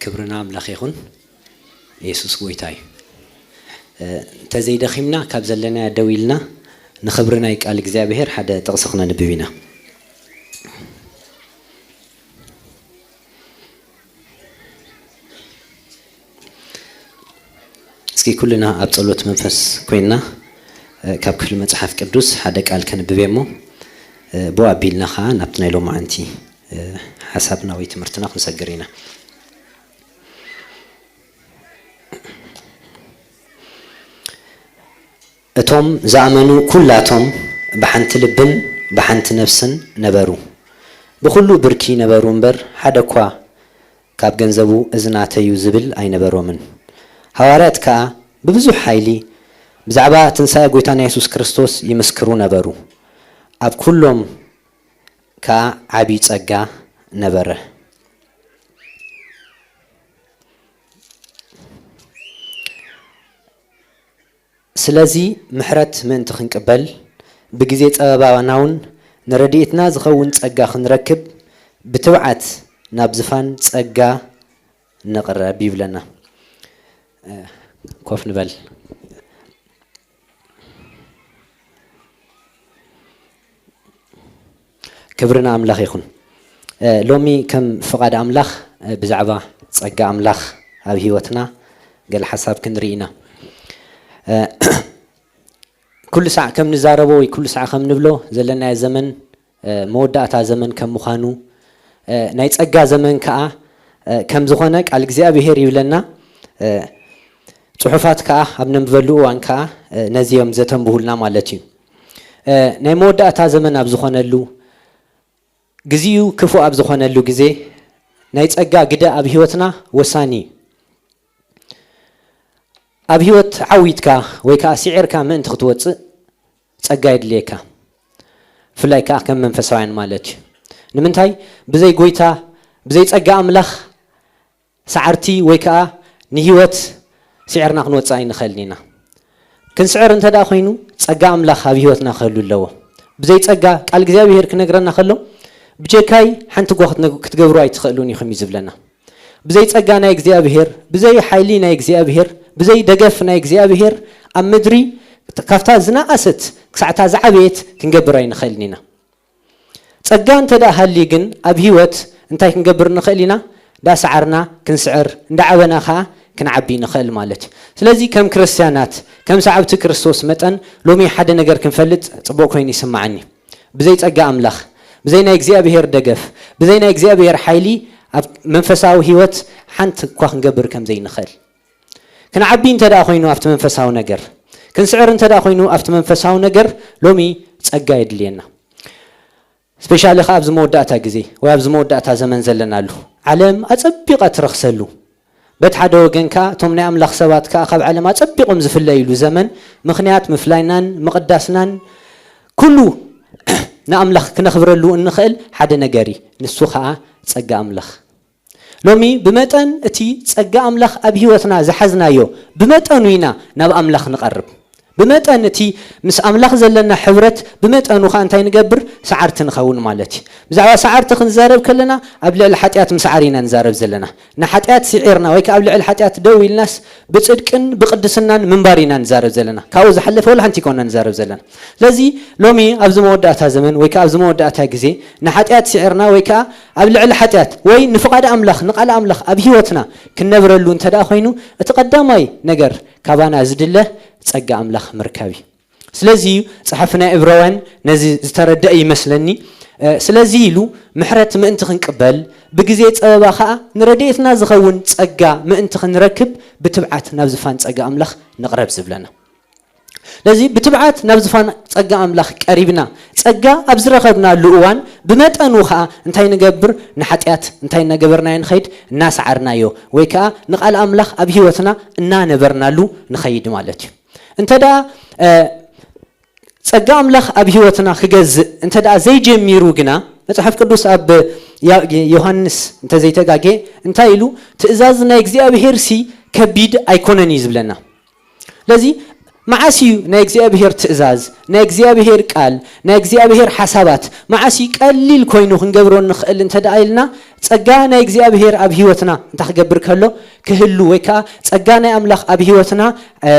ክብሪ ንኣምላኽ ይኹን። የሱስ ጎይታ እዩ። እ፣ እንተዘይደኺምና ካብ ዘለናዮ ደው ኢልና ንኽብሪ ናይ ቃል እግዚኣብሄር ሓደ ጥቕሲ ክነንብብ ኢና። እስኪ ኩልና ኣብ ጸሎት መንፈስ ኮይንና፣ እ፣ ካብ ክፍሊ መጽሓፍ ቅዱስ ሓደ ቃል ከንብብ እየ እሞ፣ እ፣ ብኡ ኣቢልና ኸኣ ናብቲ ናይ ሎማዓንቲ፣ እ፣ ሓሳብና ወይ ትምህርትና ክንሰግር ኢና። እቶም ዝኣመኑ ኩላቶም ብሓንቲ ልብን ብሓንቲ ነፍስን ነበሩ። ብኹሉ ብርኪ ነበሩ እምበር፣ ሓደ እኳ ካብ ገንዘቡ እዚ ናተይ እዩ ዝብል ኣይነበሮምን። ሃዋርያት ከኣ ብብዙሕ ሓይሊ ብዛዕባ ትንሳኤ ጎይታና የሱስ ክርስቶስ ይምስክሩ ነበሩ። ኣብ ኩሎም ከኣ ዓቢ ጸጋ ነበረ። ስለዚ ምሕረት ምእንቲ ክንቅበል፣ ብግዜ ጸበባና እውን ንረድኤትና ዝኸውን ጸጋ ክንረክብ ብትብዓት ናብ ዝፋን ጸጋ ንቕረብ ይብለና። እ፣ ኮፍ ንበል። ክብሪ ንኣምላኽ ይኹን። እ፣ ሎሚ ከም ፍቓድ ኣምላኽ፣ እ፣ ብዛዕባ ጸጋ ኣምላኽ ኣብ ህይወትና ገለ ሓሳብ ክንርኢ ኢና። እ፣ ኩሉ ሳዕ ከም ንዛረቦ ወይ ኩሉ ሳዕ ከም ንብሎ ዘለናዮ ዘመን፣ እ፣ መወዳእታ ዘመን ከም ምዃኑ፣ እ፣ ናይ ጸጋ ዘመን ከኣ፣ እ፣ ከም ዝኾነ ቃል እግዚኣብሄር ይብለና። እ፣ ጽሑፋት ከኣ ኣብ ነንብበሉ እዋን ከኣ፣ እ፣ ነዚ እዮም ዘተንብሁልና ማለት እዩ። እ፣ ናይ መወዳእታ ዘመን ኣብ ዝኾነሉ፣ ግዜኡ ክፉእ ኣብ ዝኾነሉ ግዜ፣ ናይ ጸጋ ግደ ኣብ ህይወትና ወሳኒ እዩ። ኣብ ህይወት ዓዊትካ ወይ ከኣ ስዒርካ ምእንቲ ክትወጽእ ጸጋ የድልየካ። ብፍላይ ከኣ ከም መንፈሳውያን ማለት እዩ። ንምንታይ? ብዘይ ጎይታ፣ ብዘይ ጸጋ ኣምላኽ ሰዓርቲ ወይ ከኣ ንህይወት ስዒርና ክንወጽእ ኣይንኽእልን ኢና። ክንስዕር እንተ ደኣ ኮይኑ፣ ጸጋ ኣምላኽ ኣብ ህይወትና ክህሉ ኣለዎ። ብዘይ ጸጋ፣ ቃል እግዚኣብሄር ክነግረና ከሎ፣ ብጀካይ ሓንቲ እኳ ክትነግ-፣ ክትገብሩ ኣይትኽእሉን ኢኹም እዩ ዝብለና። ብዘይ ጸጋ ናይ እግዚኣብሄር፣ ብዘይ ሓይሊ ናይ እግዚኣብሄር፣ ብዘይ ደገፍ ናይ እግዚኣብሄር ኣብ ምድሪ ካብታ ዝነኣሰት ክሳዕታ ዝዓበየት ክንገብር ኣይንኽእልን ኢና። ጸጋ እንተ ደኣ ሃልዩ ግን ኣብ ህይወት እንታይ ክንገብር ንኽእል ኢና? እንዳሰዓርና ክንስዕር፣ እንዳዓበና ኸኣ ክንዓቢ ንኽእል ማለት እዩ። ስለዚ ከም ክርስትያናት፣ ከም ሰዓብቲ ክርስቶስ መጠን ሎሚ ሓደ ነገር ክንፈልጥ ጽቡቕ ኮይኑ ይስምዓኒ። ብዘይ ጸጋ ኣምላኽ፣ ብዘይ ናይ እግዚኣብሄር ደገፍ፣ ብዘይ ናይ እግዚኣብሄር ሓይሊ ኣብ መንፈሳዊ ህይወት ሓንቲ እኳ ክንገብር ከም ዘይንኽእል። ክንዓቢ እንተ ደኣ ኮይኑ ኣብቲ መንፈሳዊ ነገር፣ ክንስዕር እንተ ደኣ ኮይኑ ኣብቲ መንፈሳዊ ነገር፣ ሎሚ ጸጋ የድልየና። ስፔሻሊ ከኣ ኣብዚ መወዳእታ ግዜ ወይ ኣብዚ መወዳእታ ዘመን ዘለናሉ፣ ዓለም ኣጸቢቓ ትረኽሰሉ፣ በቲ ሓደ ወገን ከኣ እቶም ናይ ኣምላኽ ሰባት ከኣ ካብ ዓለም ኣጸቢቖም ዝፍለይሉ ዘመን፣ ምኽንያት ምፍላይናን ምቕዳስናን ኩሉ ንኣምላኽ ክነኽብረሉ እንኽእል ሓደ ነገር እዩ። ንሱ ከኣ ጸጋ ኣምላኽ። ሎሚ ብመጠን እቲ ጸጋ ኣምላኽ ኣብ ህይወትና ዝሓዝናዮ፣ ብመጠኑ ኢና ናብ ኣምላኽ ንቐርብ። ብመጠን እቲ ምስ ኣምላኽ ዘለና ሕብረት፣ ብመጠኑ ኸኣ እንታይ ንገብር? ሰዓርቲ ንኸውን ማለት እዩ። ብዛዕባ ሰዓርቲ ክንዛረብ ከለና፣ ኣብ ልዕሊ ሓጢኣት ምስዓር ኢና ንዛረብ ዘለና። ንሓጢኣት ስዒርና ወይ ከኣ ኣብ ልዕሊ ሓጢኣት ደው ኢልናስ፣ ብጽድቅን ብቕድስናን ምንባር ኢና ንዛረብ ዘለና። ካብኡ ዝሓለፈ ወላ ሓንቲ ኣይኮና ንዛረብ ዘለና። ስለዚ ሎሚ ኣብዚ መወዳእታ ዘመን ወይ ከኣ ኣብዚ መወዳእታ ግዜ ንሓጢኣት ስዒርና ወይ ከኣ ኣብ ልዕሊ ሓጢኣት ወይ ንፍቓድ ኣምላኽ፣ ንቓል ኣምላኽ ኣብ ህይወትና ክንነብረሉ እንተ ደኣ ኮይኑ፣ እቲ ቀዳማይ ነገር ካባና ዝድለ ጸጋ ኣምላኽ ምርካብ እዩ። ስለዚ እዩ ጸሓፊ ናይ ዕብራውያን ነዚ ዝተረደአ ይመስለኒ። እ፣ ስለዚ ኢሉ ምሕረት ምእንቲ ክንቅበል፣ ብግዜ ጸበባ ኸኣ ንረድኤትና ዝኸውን ጸጋ ምእንቲ ክንረክብ ብትብዓት ናብ ዝፋን ጸጋ ኣምላኽ ንቕረብ ዝብለና። ስለዚ ብትብዓት ናብ ዝፋን ጸጋ ኣምላኽ ቀሪብና፣ ጸጋ ኣብ ዝረኸብናሉ እዋን ብመጠኑ ኸኣ እንታይ ንገብር? ንሓጢኣት እንታይ እናገበርናዮ ንኸይድ? እናሰዓርናዮ ወይ ከኣ ንቓል ኣምላኽ ኣብ ህይወትና እናነበርናሉ ንኸይድ ማለት እዩ። እንተ ደኣ፣ እ፣ ጸጋ ኣምላኽ ኣብ ህይወትና ክገዝእ እንተ ደኣ ዘይጀሚሩ ግና፣ መጽሓፍ ቅዱስ ኣብ ያ-፣ ዮሃንስ እንተ ዘይተጋጌ እንታይ ኢሉ? "ትእዛዝ ናይ እግዚኣብሄርሲ ከቢድ ኣይኮነን" እዩ ዝብለና። ስለዚ መዓስ እዩ ናይ እግዚኣብሔር ትእዛዝ፣ ናይ እግዚኣብሔር ቃል፣ ናይ እግዚኣብሔር ሓሳባት መዓስ እዩ ቀሊል ኮይኑ ክንገብሮ ንኽእል እንተ ደኣ ኢልና፣ ጸጋ ናይ እግዚኣብሔር ኣብ ህይወትና እንታይ ክገብር ከሎ? ክህሉ፣ ወይ ከኣ ጸጋ ናይ ኣምላኽ ኣብ ህይወትና፣ እ፣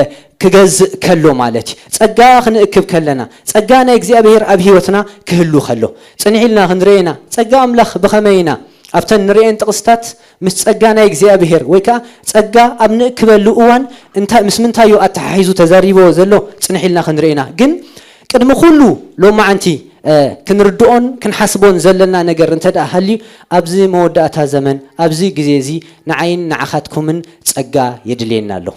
ክገዝእ ከሎ ማለት እዩ። ጸጋ ክንእክብ ከለና፣ ጸጋ ናይ እግዚኣብሔር ኣብ ህይወትና ክህሉ ከሎ፣ ጽንሕ ኢልና ክንርኤና፣ ጸጋ ኣምላኽ ብኸመይ ኢና ኣብተን ንርእየን ጥቕስታት ምስ ጸጋ ናይ እግዚኣብሔር ወይ ከኣ ጸጋ ኣብ ንእክበሉ እዋን እንታይ፣ ምስ ምንታይ እዩ ኣተሓሒዙ ተዛሪቦ ዘሎ? ጽንሕ ኢልና ክንርኤና። ግን ቅድሚ ኩሉ ሎማዓንቲ፣ እ፣ ክንርድኦን ክንሓስቦን ዘለና ነገር እንተ ደኣ ሃልዩ፣ ኣብዚ መወዳእታ ዘመን፣ ኣብዚ ግዜ እዚ ንዓይን ንዓኻትኩምን ጸጋ የድልየና ኣሎ።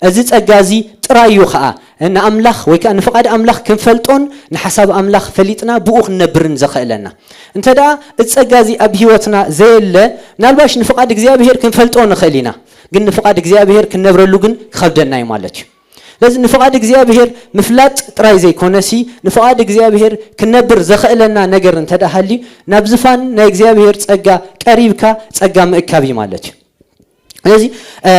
እዚ ጸጋ እዚ ጥራይ እዩ ኸኣ ንኣምላኽ ወይ ከኣ ንፍቓድ ኣምላኽ ክንፈልጦን ንሓሳብ ኣምላኽ ፈሊጥና ብኡ ክንነብርን ዘኽእለና። እንተ ደኣ እዚ ጸጋ እዚ ኣብ ህይወትና ዘየለ፣ ምናልባሽ ንፍቓድ እግዚኣብሔር ክንፈልጦ ንኽእል ኢና፣ ግን ንፍቓድ እግዚኣብሔር ክንነብረሉ ግን ክኸብደና እዩ ማለት እዩ። ስለዚ ንፍቓድ እግዚኣብሔር ምፍላጥ ጥራይ ዘይኮነሲ፣ ንፍቓድ እግዚኣብሔር ክንነብር ዘኽእለና ነገር እንተ ደኣ ሃልዩ፣ ናብ ዝፋን ናይ እግዚኣብሔር ጸጋ ቀሪብካ ጸጋ ምእካብ እዩ ማለት እዩ። ስለዚ፣ እ፣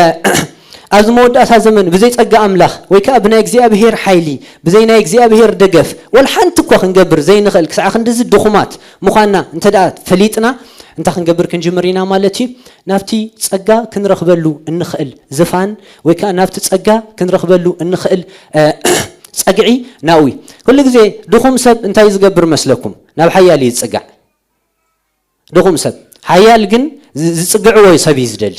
ኣብዚ መወዳእታ ዘመን ብዘይ ጸጋ ኣምላኽ ወይ ከኣ ብናይ እግዚኣብሔር ሓይሊ፣ ብዘይ ናይ እግዚኣብሔር ደገፍ፣ ወላ ሓንቲ እኳ ክንገብር ዘይንኽእል፣ ክሳዕ ክንድዚ ድኹማት ምዃንና እንተ ደኣ ፈሊጥና፣ እንታይ ክንገብር ክንጅምር ኢና ማለት እዩ? ናብቲ ጸጋ ክንረኽበሉ እንኽእል ዝፋን ወይ ከኣ ናብቲ ጸጋ ክንረኽበሉ እንኽእል፣ እ፣ ጸግዒ ናብኡ እዩ። ኩሉ ግዜ ድኹም ሰብ እንታይ ዝገብር መስለኩም? ናብ ሓያል እዩ ዝጽጋዕ። ድኹም ሰብ። ሓያል ግን ዝ-፣ ዝጽግዕዎ ሰብ እዩ ዝደሊ።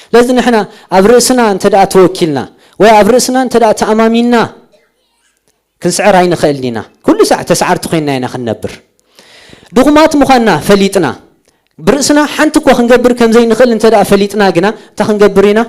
ስለዚ ንሕና ኣብ ርእስና እንተ ደኣ ተወኪልና ወይ ኣብ ርእስና እንተ ደኣ ተኣማሚንና ክንስዕር ኣይንኽእልን ኢና። ኩሉ ሳዕ ተስዓርቲ ኮይንና ኢና ክንነብር። ድኹማት ምዃንና ፈሊጥና፣ ብርእስና ሓንቲ እኳ ክንገብር ከም ዘይንኽእል እንተ ደኣ ፈሊጥና ግና፣ እንታይ ክንገብር ኢና?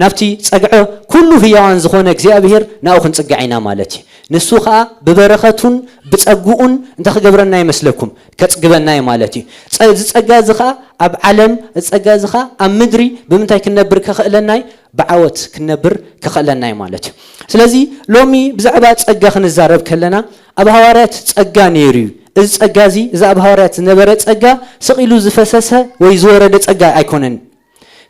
ናብቲ ጸግዒ ኩሉ ህያዋን ዝኾነ እግዚኣብሔር ናብኡ ክንጽጋዕ ኢና ማለት እዩ። ንሱ ኸኣ ብበረኸቱን ብጸግኡን እንታይ ክገብረና ይመስለኩም? ከጽግበና እዩ ማለት እዩ። ጸ-፣ እዚ ጸጋ እዚ ኸኣ ኣብ ዓለም፣ እዚ ጸጋ እዚ ኸኣ ኣብ ምድሪ ብምንታይ ክንነብር ከኽእለና እዩ? ብዓወት ክንነብር ከኽእለና እዩ ማለት እዩ። ስለዚ ሎሚ ብዛዕባ ጸጋ ክንዛረብ ከለና፣ ኣብ ሃዋርያት ጸጋ ነይሩ እዩ። እዚ ጸጋ እዚ፣ እዚ ኣብ ሃዋርያት ዝነበረ ጸጋ ስቕ ኢሉ ዝፈሰሰ ወይ ዝወረደ ጸጋ ኣይኮነን።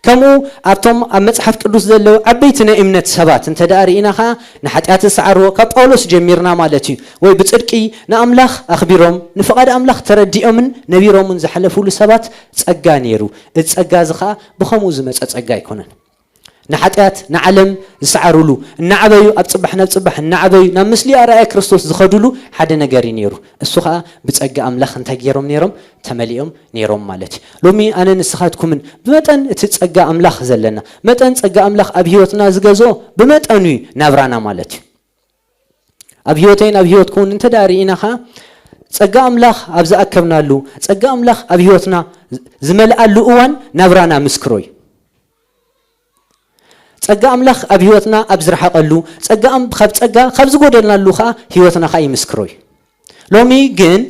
ከምኡ ኣብቶም ኣብ መጽሓፍ ቅዱስ ዘለዉ ዓበይቲ ናይ እምነት ሰባት እንተ ደኣ ርኢና ኸኣ፣ ንሓጢኣት ዝሰዓርዎ ካብ ጳውሎስ ጀሚርና ማለት እዩ፣ ወይ ብጽድቂ ንኣምላኽ ኣኽቢሮም፣ ንፍቓድ ኣምላኽ ተረዲኦምን ነቢሮምን ዝሓለፉሉ ሰባት ጸጋ ነይሩ። እዚ ጸጋ እዚ ኸኣ ብኸምኡ ዝመጸ ጸጋ ኣይኮነን። ንሓጢኣት ንዓለም ዝሰዓሩሉ፣ እናዓበዩ ኣብ ጽባሕ ናብ ጽባሕ እናዓበዩ ናብ ምስሊ ኣርኣያ ክርስቶስ ዝኸዱሉ ሓደ ነገር እዩ ነይሩ። እሱ ኸኣ ብጸጋ ኣምላኽ እንታይ ገይሮም ነይሮም? ተመሊኦም ነይሮም ማለት እዩ። ሎሚ ኣነ ንስኻትኩምን ብመጠን እቲ ጸጋ ኣምላኽ ዘለና፣ መጠን ጸጋ ኣምላኽ ኣብ ህይወትና ዝገዝኦ ብመጠኑ እዩ ናብራና ማለት እዩ። ኣብ ህይወተይን ኣብ ህይወትኩምን እንተ ደኣ ርኢና ኸኣ፣ ጸጋ ኣምላኽ ኣብ ዝኣከብናሉ፣ ጸጋ ኣምላኽ ኣብ ህይወትና ዝመልኣሉ እዋን ናብራና ምስክሮ እዩ። ጸጋ ኣምላኽ ኣብ ህይወትና ኣብ ዝረሓቐሉ፣ ጸጋ ኣም-፣ ካብ ጸጋ ካብ ዝጎደልናሉ ኸኣ ህይወትና ኸኣ ይምስክሮ እዩ። ሎሚ ግን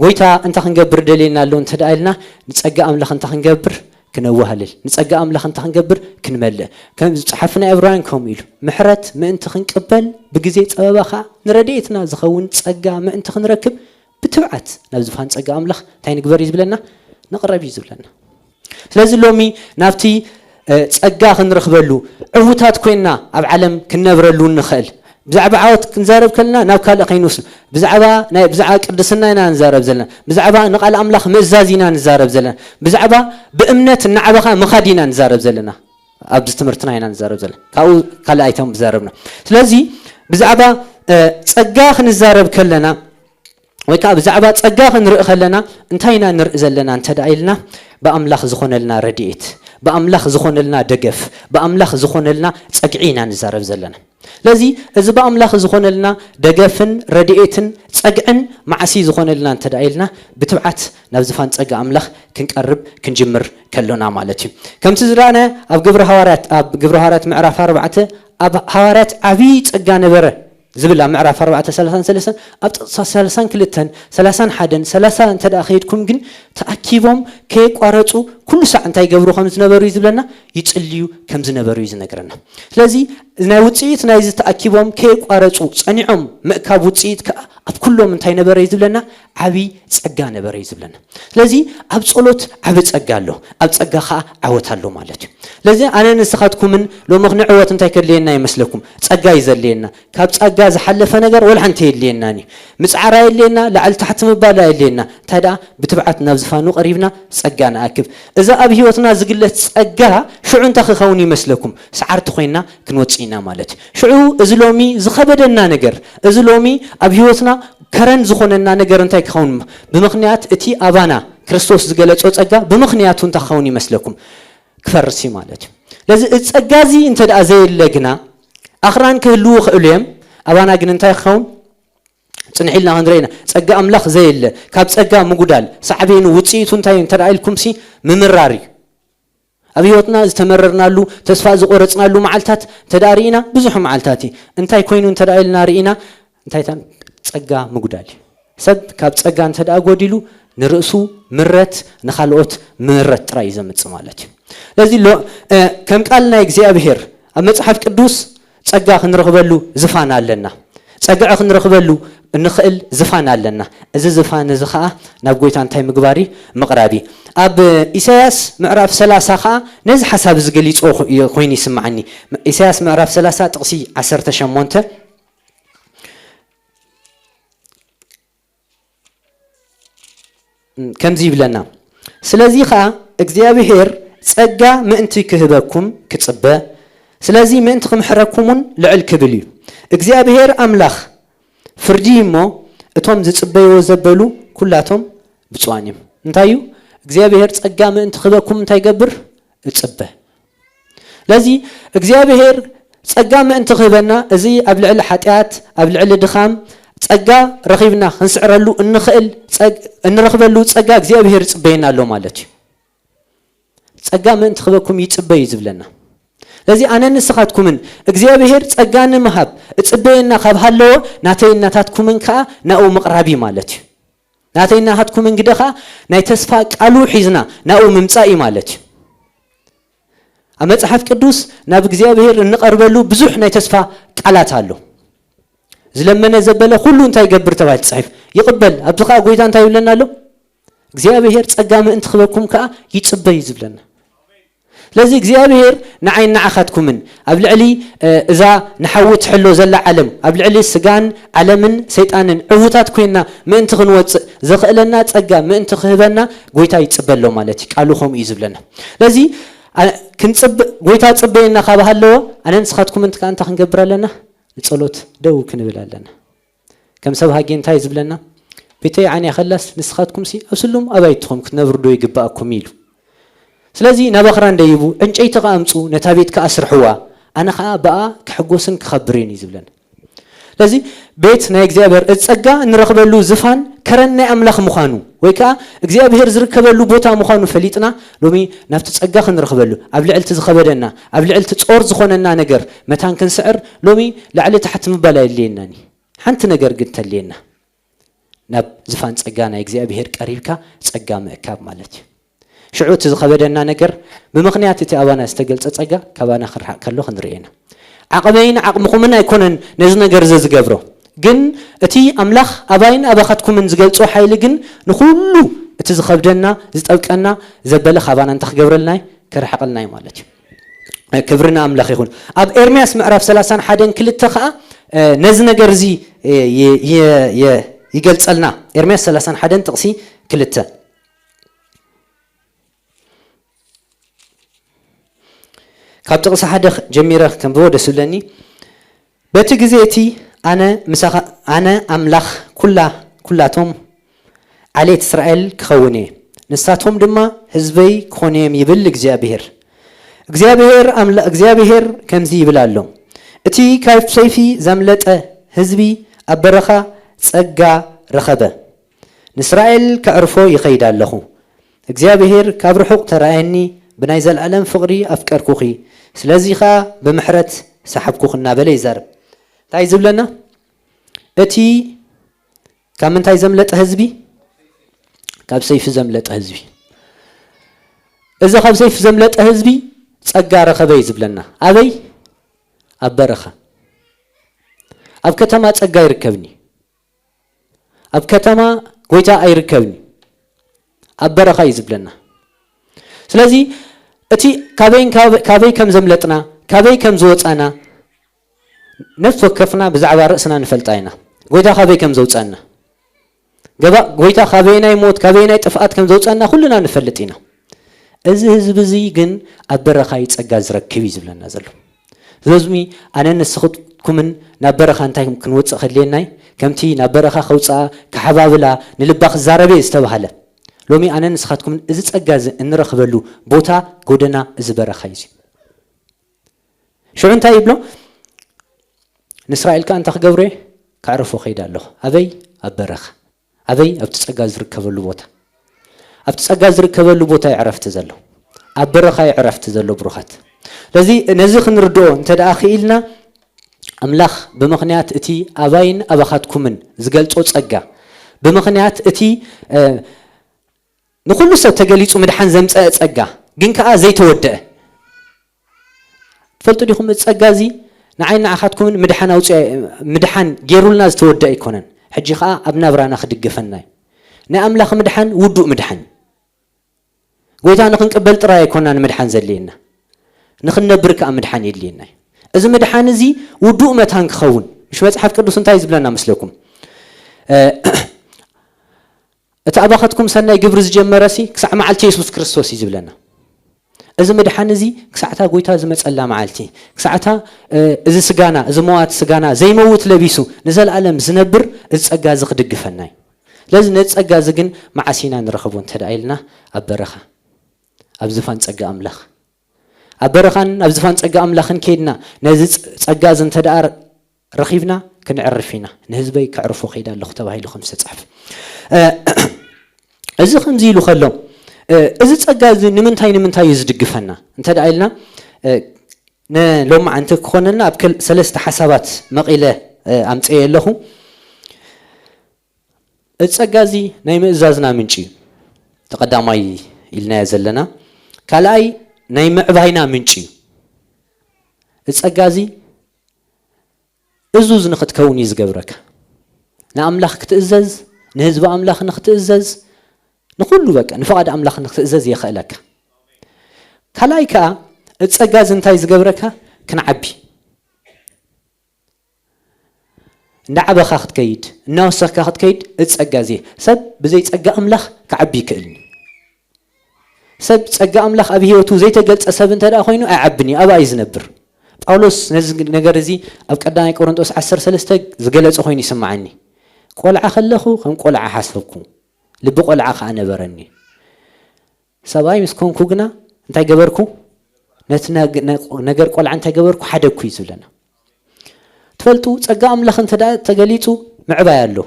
ጎይታ እንታይ ክንገብር ደልየና ኣሎ እንተ ደኣ ኢልና፣ ንጸጋ ኣምላኽ እንታይ ክንገብር? ክነዋህልል። ንጸጋ ኣምላኽ እንታይ ክንገብር? ክንመልእ። ከም ዝጸሓፍ ናይ ዕብራውያን ከምኡ ኢሉ፣ ምሕረት ምእንቲ ክንቅበል፣ ብግዜ ጸበባ ኸኣ ንረድኤትና ዝኸውን ጸጋ ምእንቲ ክንረክብ፣ ብትብዓት ናብ ዝፋን ጸጋ ኣምላኽ እንታይ ንግበር እዩ ዝብለና? ንቕረብ እዩ ዝብለና። ስለዚ ሎሚ ናብቲ፣ እ፣ ጸጋ ክንረኽበሉ፣ ዕዉታት ኮይንና ኣብ ዓለም ክንነብረሉ እንኽእል፣ ብዛዕባ ዓወት ክንዛረብ ከለና ናብ ካልእ ከይንወስድ፣ ብዛዕባ ናይ፣ ብዛዕባ ቅድስና ኢና ንዛረብ ዘለና፣ ብዛዕባ ንቓል ኣምላኽ ምእዛዝ ኢና ንዛረብ ዘለና፣ ብዛዕባ ብእምነት እናዓበኻ ምኻድ ኢና ንዛረብ ዘለና። ኣብዚ ትምህርትና ኢና ንዛረብ ዘለና። ካብኡ ካልእ ኣይተም ዝዛረብና። ስለዚ ብዛዕባ፣ እ፣ ጸጋ ክንዛረብ ከለና ወይ ከኣ ብዛዕባ ጸጋ ክንርኢ ከለና እንታይ ኢና ንርኢ ዘለና እንተ ደኣ ኢልና፣ ብኣምላኽ ዝኾነልና ረድኤት፣ ብኣምላኽ ዝኾነልና ደገፍ፣ ብኣምላኽ ዝኾነልና ጸግዒ ኢና ንዛረብ ዘለና። ስለዚ እዚ ብኣምላኽ ዝኾነልና ደገፍን ረድኤትን ጸግዕን መዓሲ ዝኾነልና እንተ ደኣ ኢልና፣ ብትብዓት ናብ ዝፋን ጸጋ ኣምላኽ ክንቀርብ ክንጅምር ከሎና ማለት እዩ። ከምቲ ዝረኣናዮ ኣብ ግብሪ ሃዋርያት፣ ኣብ ግብሪ ሃዋርያት ምዕራፍ ኣርባዕተ፣ ኣብ ሃዋርያት ዓብዪ ጸጋ ነበረ ዝብል ኣብ ምዕራፍ ኣርባዕተ ሰላሳን ሰለስተን፣ ኣብ ጥቕሲ ሰላሳን ክልተን፣ ሰላሳን ሓደን፣ ሰላሳ እንተ ደኣ ከይድኩም ግን ተኣኪቦም ከየቋረጹ ኩሉ ሳዕ እንታይ ይገብሩ ከም ዝነበሩ እዩ ዝብለና? ይጽልዩ ከም ዝነበሩ እዩ ዝነግረና። ስለዚ ናይ ውጽኢት ናይዚ ተኣኪቦም ከየቋረጹ ጸኒዖም ምእካብ ውጽኢት ከኣ ኣብ ኩሎም እንታይ ነበረ እዩ ዝብለና? ዓቢ ጸጋ ነበረ እዩ ዝብለና። ስለዚ ኣብ ጸሎት ዓቢ ጸጋ ኣሎ፣ ኣብ ጸጋ ከኣ ዓወት ኣሎ ማለት እዩ። ስለዚ ኣነ ንስኻትኩምን ሎሚ ክንዕወት እንታይ ከድልየና ይመስለኩም? ጸጋ እዩ ዘድልየና። ካብ ጸጋ ዝሓለፈ ነገር ወላ ሓንቲ የድልየናን እዩ። ምጽዓር ኣየድልየና፣ ላዕሊ ታሕቲ ምባል ኣየድልየና። እንታይ ደኣ ብትብዓት ናብ ዝፋኑ ቀሪብና ጸጋ ንኣክብ። እዚ ኣብ ህይወትና ዝግለጽ ጸጋ ሽዑ እንታይ ክኸውን ይመስለኩም? ሰዓርቲ ኮይና ክንወጽእ ኢና ማለት እዩ። ሽዑ እዚ ሎሚ ዝኸበደና ነገር፣ እዚ ሎሚ ኣብ ህይወትና ከረን ዝኾነና ነገር እንታይ ክኸውን? ብምኽንያት እቲ ኣባና ክርስቶስ ዝገለጾ ጸጋ ብምኽንያቱ እንታይ ክኸውን ይመስለኩም? ክፈርስ እዩ ማለት እዩ። ስለዚ እዚ ጸጋ እዚ እንተ ደኣ ዘየለ ግና ኣኽራን ክህልዉ ይኽእሉ እዮም። ኣባና ግን እንታይ ክኸውን? ጽንሕ ኢልና ክንርኢ ኢና። ጸጋ ኣምላኽ ዘየለ፣ ካብ ጸጋ ምጉዳል፣ ሳዕቤኑ ውጽኢቱ እንታይ እዩ እንተ ደኣ ኢልኩምሲ ምምራር እዩ። ኣብ ህይወትና ዝተመረርናሉ፣ ተስፋ ዝቆረጽናሉ መዓልታት እንተ ደኣ ርኢና፣ ብዙሕ መዓልታት እዩ። እንታይ ኮይኑ እንተ ደኣ ኢልና ርኢና፣ እንታይ ታን ጸጋ ምጉዳል እዩ። ሰብ ካብ ጸጋ እንተ ደኣ ጎዲሉ፣ ንርእሱ ምረት፣ ንኻልኦት ምረት ጥራይ እዩ ዘምጽእ ማለት እዩ። ስለዚ ሎ-፣ እ፣ ከም ቃል ናይ እግዚኣብሔር ኣብ መጽሓፍ ቅዱስ ጸጋ ክንረኽበሉ ዝፋን ኣለና። ጸግዒ ክንረኽበሉ እንኽእል ዝፋን ኣለና። እዚ ዝፋን እዚ ኸኣ ናብ ጎይታ እንታይ ምግባር እዩ? ምቕራብ እዩ። ኣብ ኢሳያስ ምዕራፍ ሰላሳ ኸኣ ነዚ ሓሳብ እዚ ገሊጾ ኮ-፣ ኮይኑ ይስምዓኒ። ኢሳያስ ምዕራፍ ሰላሳ ጥቕሲ ዓሰርተ ሸሞንተ ከምዚ ይብለና፣ ስለዚ ኸኣ እግዚኣብሔር ጸጋ ምእንቲ ክህበኩም ክጽበ፣ ስለዚ ምእንቲ ክምሕረኩምውን ልዕል ክብል እዩ። እግዚኣብሔር ኣምላኽ ፍርዲ እዩ እሞ፣ እቶም ዝጽበይዎ ዘበሉ ኩላቶም ብፁዓን እዮም። እንታይ እዩ? እግዚኣብሔር ጸጋ ምእንቲ ክህበኩም እንታይ ይገብር? እጽበ። ስለዚ እግዚኣብሔር ጸጋ ምእንቲ ክህበና፣ እዚ ኣብ ልዕሊ ሓጢኣት፣ ኣብ ልዕሊ ድኻም ጸጋ ረኺብና ክንስዕረሉ እንኽእል ጸግ-፣ እንረኽበሉ ጸጋ እግዚኣብሔር ይጽበየና ኣሎ ማለት እዩ። ጸጋ ምእንቲ ክህበኩም ይጽበ እዩ ዝብለና። ስለዚ ኣነ ንስኻትኩምን እግዚኣብሔር ጸጋ ንምሃብ እጽበየና ካብ ሃለዎ፣ ናተይን ናታትኩምን ከኣ ናኡ ምቕራብ እዩ ማለት እዩ። ናተይን ናታትኩምን ግደ ከኣ ናይ ተስፋ ቃሉ ሒዝና ናኡ ምምጻእ እዩ ማለት እዩ። ኣብ መጽሓፍ ቅዱስ ናብ እግዚኣብሔር እንቐርበሉ ብዙሕ ናይ ተስፋ ቃላት ኣሎ። ዝለመነ ዘበለ ኩሉ እንታይ ይገብር ተባሂሉ ተጻሒፉ? ይቕበል። ኣብዚ ከኣ ጎይታ እንታይ ይብለና ኣሎ? እግዚኣብሔር ጸጋ ምእንቲ ክህበኩም ከኣ ይጽበ እዩ ዝብለና። ስለዚ እግዚኣብሔር ንዓይን ንዓኻትኩምን ኣብ ልዕሊ፣ እ፣ እዛ ንሓዊ ትሕሎ ዘላ ዓለም፣ ኣብ ልዕሊ ስጋን ዓለምን ሰይጣንን ዕዉታት ኮይንና ምእንቲ ክንወጽእ ዘኽእለና ጸጋ ምእንቲ ክህበና ጎይታ ይጽበ ኣሎ ማለት እዩ። ቃሉ ከምኡ እዩ ዝብለና። ስለዚ፣ ኣ-፣ ክንጽብ-፣ ጎይታ ጽበየና ካብ ሃለወ፣ ኣነ ንስኻትኩም እንት-፣ ከኣ እንታይ ክንገብር ኣለና? ንጸሎት ደው ክንብል ኣለና። ከም ሰብ ሃጌ እንታይ ዝብለና? ቤተይ ዓንያ ከላስ ንስኻትኩምሲ ኣብ ስሉም ኣባይትኹም ክትነብሩ ዶ ይግባኣኩም? ኢሉ። ስለዚ ናብ ኣኽራን ደይቡ፣ ዕንጨይቲ ከኣ ኣምጹ፣ ነታ ቤት ከኣ ስርሕዋ፣ ኣነ ከኣ ብኣ ክሕጎስን ክኸብርን እዩ ዝብለና። ስለዚ ቤት ናይ እግዚኣብሔር፣ እቲ ጸጋ እንረኽበሉ ዝፋን ከረን ናይ ኣምላኽ ምዃኑ፣ ወይ ከኣ እግዚኣብሔር ዝርከበሉ ቦታ ምዃኑ ፈሊጥና፣ ሎሚ ናብቲ ጸጋ ክንረኽበሉ፣ ኣብ ልዕሊ እቲ ዝኸበደና፣ ኣብ ልዕሊ እቲ ጾር ዝኾነና ነገር መታን ክንስዕር፣ ሎሚ ላዕሊ ታሕቲ ምባል ኣየድልየናን እዩ። ሓንቲ ነገር ግን ተድልየና፣ ናብ ዝፋን ጸጋ ናይ እግዚኣብሔር ቀሪብካ ጸጋ ምእካብ ማለት እዩ። ሽዑ እቲ ዝኸበደና ነገር ብምኽንያት እቲ ኣባና ዝተገልጸ ጸጋ ካባና ክርሓቕ ከሎ ክንርኢ ኢና። ዓቕመይን ዓቕምኹምን ኣይኮነን ነዚ ነገር እዚ ዝገብሮ፣ ግን እቲ ኣምላኽ ኣባይን ኣባኻትኩምን ዝገልጾ ሓይሊ ግን ንኹሉ እቲ ዝኸብደና፣ ዝጠብቀና ዘበለ ካባና እንታይ ክገብረልና እዩ? ከርሕቐልና እዩ ማለት እዩ። ክብሪ ንኣምላኽ ይኹን። ኣብ ኤርምያስ ምዕራፍ ሰላሳን ሓደን ክልተ ኸኣ፣ እ፣ ነዚ ነገር እዚ፣ እ፣ ይ-፣ ይ-፣ ይ-፣ ይገልጸልና። ኤርምያስ ሰላሳን ሓደን ጥቕሲ ክልተ። ካብ ጥቕሲ ሓደ ጀሚረ ከንብቦ ደስ ዝብለኒ። በቲ ግዜ እቲ ኣነ ምሳኻ፣ ኣነ ኣምላኽ ኩላ፣ ኩላቶም ዓሌት እስራኤል ክኸውን እየ፣ ንሳቶም ድማ ህዝበይ ክኾኑ እዮም ይብል እግዚኣብሄር። እግዚኣብሄር ኣምላ-፣ እግዚኣብሄር ከምዚ ይብል ኣሎ፣ እቲ ካብ ሰይፊ ዘምለጠ ህዝቢ ኣብ በረኻ ጸጋ ረኸበ። ንእስራኤል ከዕርፎ ይኸይድ ኣለኹ። እግዚኣብሄር ካብ ርሑቕ ተራእየኒ፣ ብናይ ዘለኣለም ፍቕሪ ኣፍቀርኩኺ፣ ስለዚ ኸኣ ብምሕረት ሰሓብኩኺ እናበለ ይዛረብ። እንታይ ዝብለና? እቲ ካብ ምንታይ ዘምለጠ ህዝቢ? ካብ ሰይፊ ዘምለጠ ህዝቢ። እዚ ካብ ሰይፍ ዘምለጠ ህዝቢ ጸጋ ረኸበ እዩ ዝብለና። ኣበይ? ኣብ በረኻ። ኣብ ከተማ ጸጋ ይርከብኒ፣ ኣብ ከተማ ጎይታ ኣይርከብኒ፣ ኣብ በረኻ እዩ ዝብለና። ስለዚ እቲ ካበይን ካበ- ካበይ ከም ዘምለጥና፣ ካበይ ከም ዝወጻና፣ ነፍሲ ወከፍና ብዛዕባ ርእስና ንፈልጣ ኢና። ጎይታ ካበይ ከም ዘውጻና፣ ገባ- ጎይታ ካበየናይ ሞት፣ ካበየናይ ጥፍኣት ከም ዘውጻና ኩልና ንፈልጥ ኢና። እዚ ህዝቢ እዚ ግን ኣብ በረኻ እዩ ጸጋ ዝረክብ እዩ ዝብለና ዘሎ። ስለዚ ኣነ ንስኹምኩምን ናብ በረኻ እንታይ ክንወጽእ ከድልየናይ? ከምቲ ናብ በረኻ ከውጽኣ ክሓባብላ ንልባ ክዛረበ ዝተባህለ፣ ሎሚ ኣነ ንስኻትኩምን እዚ ጸጋ እዚ እንረኽበሉ ቦታ ጎደና እዚ በረኻ እዩ። ሽዑ እንታይ ይብሎ? ንእስራኤል ከኣ እንታይ ክገብሮ እየ? ከዕርፎ ከይድ ኣለኹ። ኣበይ? ኣብ በረኻ። ኣበይ? ኣብቲ ጸጋ ዝርከበሉ ቦታ። ኣብቲ ጸጋ ዝርከበሉ ቦታ እዩ ዕረፍቲ ዘሎ። ኣብ በረኻ እዩ ዕረፍቲ ዘሎ፣ ብሩኻት። ስለዚ ነዚ ክንርድኦ እንተ ደኣ ክኢልና፣ ኣምላኽ ብምኽንያት እቲ ኣባይን ኣባኻትኩምን ዝገልጾ ጸጋ፣ ብምኽንያት እቲ፣ እ፣ ንኹሉ ሰብ ተገሊጹ ምድሓን ዘምጸአ ጸጋ፣ ግን ከኣ ዘይተወደአ። ትፈልጡ ዲኹም? እዚ ጸጋ እዚ ንዓይን ንዓኻትኩምን ምድሓን ኣውጽኦ፣ ምድሓን ጌሩልና ዝተወደአ ኣይኮነን። ሕጂ ከኣ ኣብ ናብራና ክድግፈና እዩ። ናይ ኣምላኽ ምድሓን ውዱእ ምድሓን እዩ። ጎይታ ንኽንቅበል ጥራይ ኣይኮናን ምድሓን ዘድልየና፣ ንኽንነብር ከኣ ምድሓን የድልየና እዩ። እዚ ምድሓን እዚ ውዱእ መታን ክኸውን፣ ምሽ መጽሓፍ ቅዱስ እንታይ ዝብለና መስለኩም? እ፣ እቲ ኣባኻትኩም ሰናይ ግብሪ ዝጀመረሲ ክሳዕ መዓልቲ የሱስ ክርስቶስ እዩ ዝብለና። እዚ ምድሓን እዚ ክሳዕታ ጎይታ ዝመጸላ መዓልቲ፣ ክሳዕታ፣ እ፣ እዚ ስጋና፣ እዚ መዋቲ ስጋና ዘይመውት ለቢሱ ንዘለኣለም ዝነብር እዚ ጸጋ እዚ ክድግፈና እዩ። ስለዚ ነዚ ጸጋ እዚ ግን መዓስ ኢና ንረኽቦ እንተ ደኣ ኢልና፣ ኣብ በረኻ፣ ኣብ ዝፋን ጸጋ ኣምላኽ። ኣብ በረኻን ኣብ ዝፋን ጸጋ ኣምላኽን ከይድና ነዚ ጸ-፣ ጸጋ እዚ እንተ ደኣ ረኺብና ክንዕርፍ ኢና። ንህዝበይ ከዕርፎ ከይደ ኣለኹ ተባሂሉ ከም ዝተጻሕፈ። እ፣ እዚ ከምዚ ኢሉ ከሎ፣ እ፣ እዚ ጸጋ እዚ ንምንታይ፣ ንምንታይ እዩ ዝድግፈና እንተ ደኣ ኢልና፣ እ፣ ንሎማዓንቲ ክኾነልና ኣብ ክል-፣ ሰለስተ ሓሳባት መቒለ፣ እ፣ ኣምጽኤ ኣለኹ። እዚ ጸጋ እዚ ናይ ምእዛዝና ምንጪ እዩ። እቲ ቀዳማይ ኢልናዮ ዘለና። ካልኣይ ናይ ምዕባይና ምንጪ እዩ። እዚ ጸጋ እዚ እዙዝ ንኽትከውን እዩ ዝገብረካ። ንኣምላኽ ክትእዘዝ፣ ንህዝቢ ኣምላኽ ንኽትእዘዝ፣ ንኹሉ በቃ ንፍቓድ ኣምላኽ ንኽትእዘዝ የኽእለካ። ካልኣይ ከኣ እቲ ጸጋ እዚ እንታይ ዝገብረካ? ክንዓቢ። እንዳዓበኻ ክትከይድ፣ እናወሰኽካ ክትከይድ፣ እዚ ጸጋ እዚ። ሰብ ብዘይ ጸጋ ኣምላኽ ክዓቢ ይክእልኒ። ሰብ ጸጋ ኣምላኽ ኣብ ህይወቱ ዘይተገልጸ ሰብ እንተ ደኣ ኮይኑ ኣይዓብን እዩ፣ ኣብኣ እዩ ዝነብር። ጳውሎስ ነዚ ነገር እዚ ኣብ ቀዳማይ ቆሮንጦስ ዓሰርተ ሰለስተ ዝገለጸ ኮይኑ ይስምዓኒ። ቆልዓ ከለኹ ከም ቆልዓ ሓሰብኩ፣ ልቢ ቆልዓ ከኣ ነበረኒ። ሰብኣይ ምስ ኮንኩ ግና እንታይ ገበርኩ? ነቲ ነግ-፣ ነ-፣ ነገር ቆልዓ እንታይ ገበርኩ? ሓደግኩ እዩ ዝብለና። ትፈልጡ፣ ጸጋ ኣምላኽ እንተ ደኣ ተገሊጹ ምዕባይ ኣሎ፣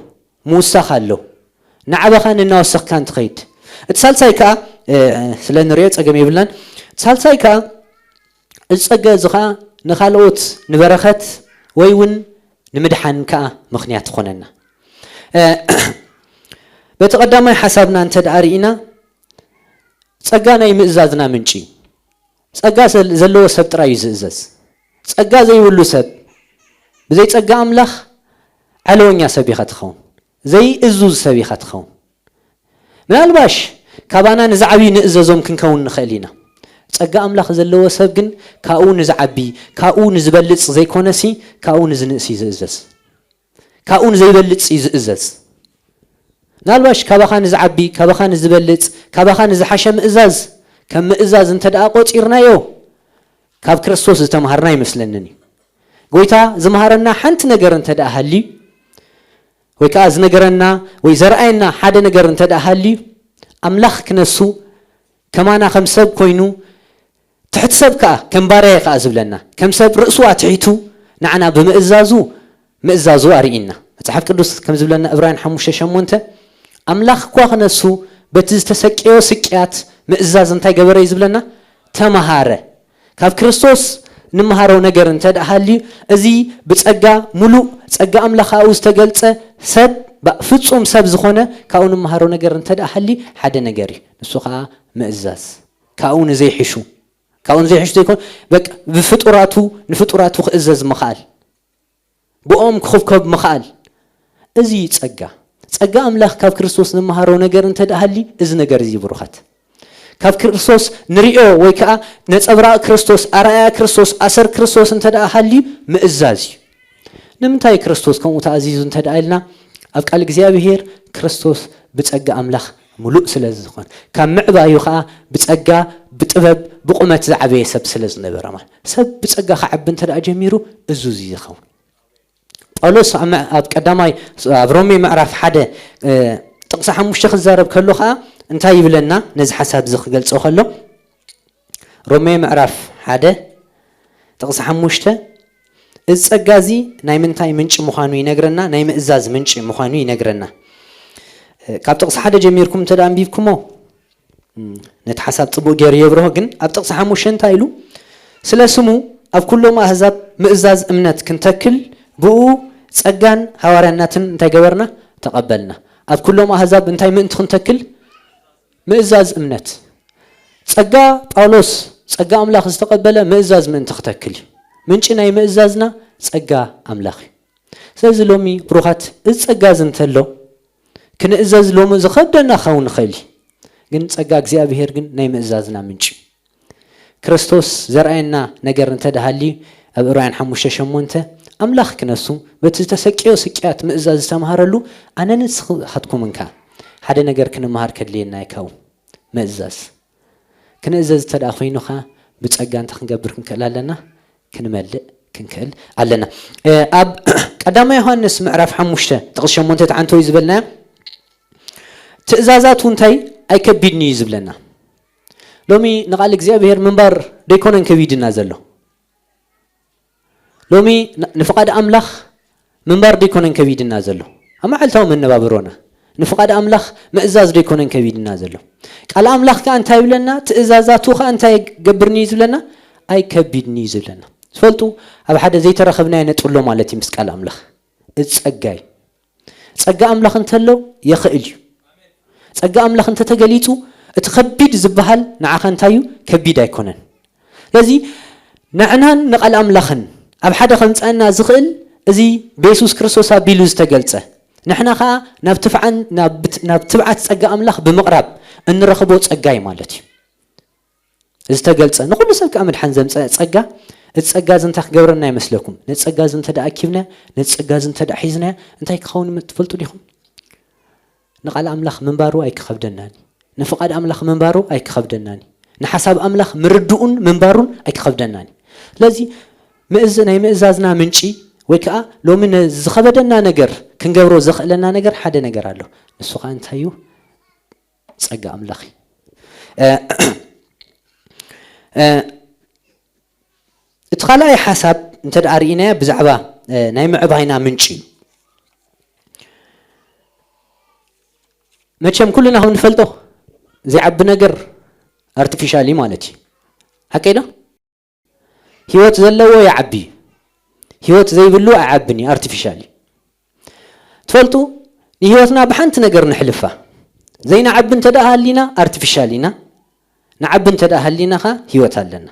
ምውሳኽ ኣሎ። ንዓበኻን እናወሰኽካን ትኸይድ። እቲ ሳልሳይ ከኣ፣ እ፣ ስለ ንሪኦ ጸገም የብልናን። እቲ ሳልሳይ ከኣ፣ እዚ ጸጋ እዚ ከኣ ንኻልኦት ንበረኸት ወይ እውን ንምድሓን ከኣ ምኽንያት ትኾነና። እ፣ በቲ ቀዳማይ ሓሳብና እንተ ደኣ ርኢና፣ ጸጋ ናይ ምእዛዝና ምንጪ እዩ። ጸጋ ዘል-፣ ዘለዎ ሰብ ጥራይ እዩ ዝእዘዝ። ጸጋ ዘይብሉ ሰብ፣ ብዘይ ጸጋ ኣምላኽ ዓለወኛ ሰብ ኢኻ ትኸውን። ዘይእዙዝ ሰብ ኢኻ ትኸውን። ምናልባሽ ካባና ንዝዓብዩ ንእዘዞም ክንከውን ንኽእል ኢና። ጸጋ ኣምላኽ ዘለዎ ሰብ ግን ካብኡ ንዝዓቢ፣ ካብኡ ንዝበልጽ ዘይኮነሲ፣ ካብኡ ንዝንእስ እዩ ዝእዘዝ። ካብኡ ንዘይበልጽ እዩ ዝእዘዝ። ምናልባሽ ካባኻ ንዝዓቢ፣ ካባኻ ንዝበልጽ፣ ካባኻ ንዝሓሸ ምእዛዝ ከም ምእዛዝ እንተ ደኣ ቆጺርናዮ፣ ካብ ክርስቶስ ዝተምሃርና ኣይመስለንን እዩ። ጎይታ ዝምሃረና ሓንቲ ነገር እንተ ደኣ ሃልዩ፣ ወይ ከኣ ዝነገረና ወይ ዘርኣየና ሓደ ነገር እንተ ደኣ ሃልዩ፣ ኣምላኽ ክነሱ ከማና ከም ሰብ ኮይኑ፣ ትሕቲ ሰብ ከኣ ከም ባርያ እዩ ከኣ ዝብለና። ከም ሰብ ርእሱ ኣትሒቱ ንዓና ብምእዛዙ፣ ምእዛዙ ኣርኢና። መጽሓፍ ቅዱስ ከም ዝብለና፣ ዕብራውያን ሓሙሽተ ሸሞንተ፣ ኣምላኽ እኳ ክነሱ በቲ ዝተሰቀዮ ስቅያት ምእዛዝ እንታይ ገበረ እዩ ዝብለና? ተመሃረ። ካብ ክርስቶስ ንምሃሮ ነገር እንተ ደኣ ሃልዩ፣ እዚ ብጸጋ ምሉእ ጸጋ ኣምላኽ ኣብኡ ዝተገልጸ ሰብ፣ ባ-፣ ፍጹም ሰብ ዝኾነ ካብኡ ንምሃሮ ነገር እንተ ደኣ ሃልዩ ሓደ ነገር እዩ። ንሱ ከኣ ምእዛዝ። ካብኡ ንዘይሕሹ፣ ካብኡ ንዘይሕሹ ዘይኮን፣ በቃ ብፍጡራቱ፣ ንፍጡራቱ ክእዘዝ ምኽኣል፣ ብኦም ክኽብከብ ምኽኣል። እዚ እዩ ጸጋ። ጸጋ ኣምላኽ ካብ ክርስቶስ ንመሃሮ ነገር እንተ ደኣ ሃልዩ፣ እዚ ነገር እዚ እዩ፣ ብሩኻት። ካብ ክርስቶስ ንሪኦ ወይ ከኣ ነጸብራቕ ክርስቶስ፣ ኣርኣያ ክርስቶስ፣ ኣሰር ክርስቶስ እንተ ደኣ ሃልዩ፣ ምእዛዝ እዩ። ንምንታይ ክርስቶስ ከምኡ ተኣዚዙ እንተ ደኣ ኢልና፣ ኣብ ቃል እግዚኣብሄር ክርስቶስ ብጸጋ ኣምላኽ ምሉእ ስለ ዝኾነ፣ ካብ ምዕባዩ ኸኣ ብጸጋ፣ ብጥበብ፣ ብቑመት ዝዓበየ ሰብ ስለ ዝነበረ፣ ማለት ሰብ ብጸጋ ክዓቢ እንተ ደኣ ጀሚሩ፣ እዙ እዚ ዝኸውን። ጳውሎስ ኣብ መ-፣ ኣብ ቀዳማይ፣ ኣብ ሮሜ ምዕራፍ ሓደ፣ እ፣ ጥቕሲ ሓሙሽተ ክዛረብ ከሎ ኸኣ እንታይ ይብለና? ነዚ ሓሳብ እዚ ክገልጾ ከሎ፣ ሮሜ ምዕራፍ ሓደ ጥቕሲ ሓሙሽተ፣ እዚ ጸጋ እዚ ናይ ምንታይ ምንጪ ምዃኑ ይነግረና፣ ናይ ምእዛዝ ምንጪ ምዃኑ ይነግረና። እ፣ ካብ ጥቕሲ ሓደ ጀሚርኩም እንተ ደኣ ኣንቢብኩሞ፣ እም፣ ነቲ ሓሳብ ጽቡቕ ገይሩ የብርሆ፣ ግን ኣብ ጥቕሲ ሓሙሽተ እንታይ ኢሉ? ስለ ስሙ ኣብ ኩሎም ኣህዛብ ምእዛዝ እምነት ክንተክል፣ ብኡ ጸጋን ሃዋርያነትን እንታይ ገበርና? ተቐበልና። ኣብ ኩሎም ኣህዛብ እንታይ ምእንቲ ክንተክል? ምእዛዝ እምነት። ጸጋ ጳውሎስ፣ ጸጋ ኣምላኽ ዝተቐበለ ምእዛዝ ምእንቲ ክተክል እዩ። ምንጪ ናይ ምእዛዝና ጸጋ ኣምላኽ እዩ። ስለዚ ሎሚ ብሩኻት፣ እዚ ጸጋ እዚ እንተሎ፣ ክንእዘዝ ሎሚ ዝኸብደና ክኸውን ይኽእል እዩ። ግን ጸጋ እግዚኣብሄር ግን ናይ ምእዛዝና ምንጪ እዩ። ክርስቶስ ዘርኣየና ነገር እንተ ደኣ ሃልዩ፣ ኣብ ዕብራውያን ሓሙሽተ ሸሞንተ፣ ኣምላኽ ክነሱ በቲ ዝተሰቅዮ ስቅያት ምእዛዝ ዝተምሃረሉ፣ ኣነ ንስኻትኩምን ከኣ ሓደ ነገር ክንምሃር ከድልየና እዩ፣ ካብኡ ምእዛዝ። ክንእዘዝ እንተ ደኣ ኮይኑ ከኣ፣ ብጸጋ እንታይ ክንገብር ክንክእል ኣለና? ክንመልእ ክንክእል ኣለና። እ፣ ኣብ ቀዳማይ ዮሃንስ ምዕራፍ ሓሙሽተ ጥቕሲ ሸሞንተ ተዓንተው እዩ ዝበልናዮ። ትእዛዛቱ እንታይ ኣይከቢድን እዩ ዝብለና። ሎሚ ንቓል እግዚኣብሄር ምንባር ደይኮነን ከቢድና ዘሎ። ሎሚ ን-፣ ንፍቓድ ኣምላኽ ምንባር ደይኮነን ከቢድና ዘሎ። ኣብ መዓልታዊ መነባብሮና ንፍቓድ ኣምላኽ ምእዛዝ ደይኮነን ከቢድና ዘሎ። ቃል ኣምላኽ ከኣ እንታይ ይብለና? ትእዛዛቱ ከኣ እንታይ ገብርኒ እዩ ዝብለና? ኣይከቢድኒ እዩ ዝብለና። ትፈልጡ፣ ኣብ ሓደ ዘይተረኸብናዮ ነጥሎ ማለት እዩ ምስ ቃል ኣምላኽ። እዚ ጸጋ እዩ። ጸጋ ኣምላኽ እንተሎ የኽእል እዩ። ጸጋ ኣምላኽ እንተተገሊጹ፣ እቲ ከቢድ ዝበሃል ንዓኻ እንታይ እዩ? ከቢድ ኣይኮነን። ስለዚ ንዕናን ንቓል ኣምላኽን ኣብ ሓደ ከምጽኣና ዝኽእል እዚ ብየሱስ ክርስቶስ ኣቢሉ ዝተገልጸ፣ ንሕና ኸኣ ናብ ትፍዓን-፣ ናብ ብት-፣ ናብ ትብዓት ጸጋ ኣምላኽ ብምቕራብ እንረኽቦ ጸጋ እዩ ማለት እዩ። ዝተገልጸ፣ ንኹሉ ሰብ ከኣ ምድሓን ዘምጸ ጸጋ፣ እቲ ጸጋ እዚ እንታይ ክገብረና ይመስለኩም? ነቲ ጸጋ እዚ እንተ ደኣ ኣኪብናዮ፣ ነቲ ጸጋ እዚ እንተ ደኣ ሒዝናዮ፣ እንታይ ክኸውን ይመ-፣ ትፈልጡ ዲኹም? ንቓል ኣምላኽ ምንባሩ ኣይክኸብደናን እዩ። ንፍቓድ ኣምላኽ ምንባሩ ኣይክኸብደናን እዩ። ንሓሳብ ኣምላኽ ምርድኡን ምንባሩን ኣይክኸብደናን እዩ። ስለዚ ምእዝ-፣ ናይ ምእዛዝና ምንጪ ወይ ከኣ ሎሚ ነ-፣ ዝኸበደና ነገር ክንገብሮ ዘኽእለና ነገር ሓደ ነገር ኣሎ። ንሱ ከኣ እንታይ እዩ? ጸጋ ኣምላኽ እዩ። እ፣ እ፣ እቲ ካልኣይ ሓሳብ እንተ ደኣ ርኢናዮ ብዛዕባ፣ እ፣ ናይ ምዕባይና ምንጪ እዩ። መቸም ኩልና ከም ንፈልጦ ዘይዓቢ ነገር ኣርቲፊሻል እዩ ማለት እዩ። ሓቀይ ዶ? ህይወት ዘለዎ ይዓቢ እዩ። ህይወት ዘይብሉ ኣይዓብን እዩ፣ ኣርቲፊሻል እዩ። ትፈልጡ፣ ንህይወትና ብሓንቲ ነገር ንሕልፋ። ዘይንዓቢ እንተ ደኣ ሃሊና ኣርቲፊሻል ኢና፣ ንዓቢ እንተ ደኣ ሃሊና ኸኣ ህይወት ኣለና።